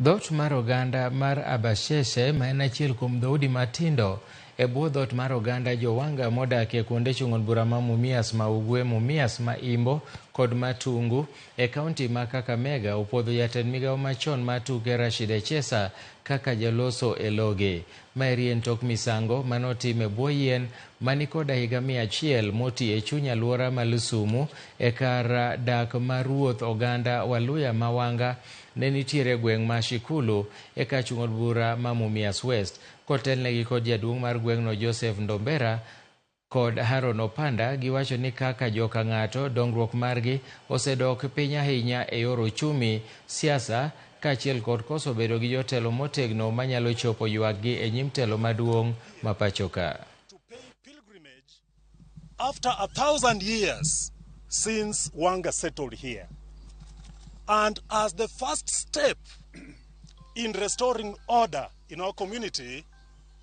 Dhoot mar oganda mar Abasheshe, ma en achiel kuom dhoudi matindo e bwo dhoot mar oganda Jowanga modak e kuonde chung' od bura ma Mumias ma Ugwe, Mumias ma Imbo kod Matungu e kaunti ma Kakamega, opuodho jatend migawo machon mar tuke Rashid Echesa kaka jaloso e loge. Maeri en tok misango manotim e bwo yien manikoda higa 100 moti e chuny aluora ma Lusumu e kar dak ma ruoth oganda Waluya ma Wanga ne nitiere e gweng' ma Shikulu e kar chung' od bura ma Mumias West. Kotelnegi kod jaduong' mar gweng'no Joseph Ndombera kod Haron Opanda, giwacho ni kaka joka ng'ato, dongruok margi osedok piny ahinya e yor uchumi, siasa kaachiel kod koso bedo gi jotelo motegno manyalo chopo ywakgi e nyim telo maduong' ma pacho ka. After 1,000 years since Wanga settled here. And as the first step in restoring order in our community,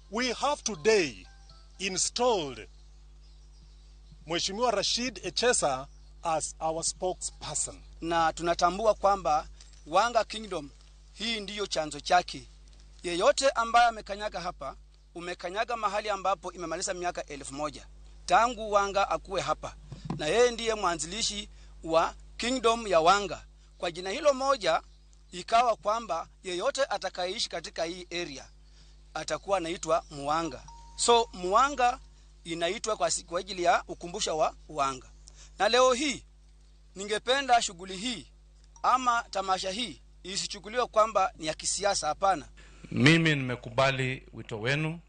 we have today installed Mheshimiwa Rashid Echesa as our spokesperson. Na tunatambua kwamba Wanga Kingdom hii ndiyo chanzo chake. Yeyote ambaye amekanyaga hapa, umekanyaga mahali ambapo imemaliza miaka 1000 tangu Wanga akuwe hapa, na yeye ndiye mwanzilishi wa Kingdom ya Wanga. Kwa jina hilo moja, ikawa kwamba yeyote atakayeishi katika hii area atakuwa anaitwa Muwanga. So Muwanga inaitwa kwa ajili ya ukumbusho wa Wanga. Na leo hii ningependa shughuli hii ama tamasha hii isichukuliwe kwamba ni ya kisiasa. Hapana. Mimi nimekubali wito wenu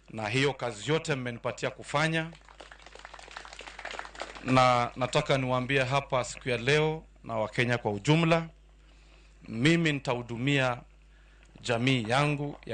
na hiyo kazi yote mmenipatia kufanya, na nataka niwaambie hapa siku ya leo na Wakenya kwa ujumla, mimi nitahudumia jamii yangu ya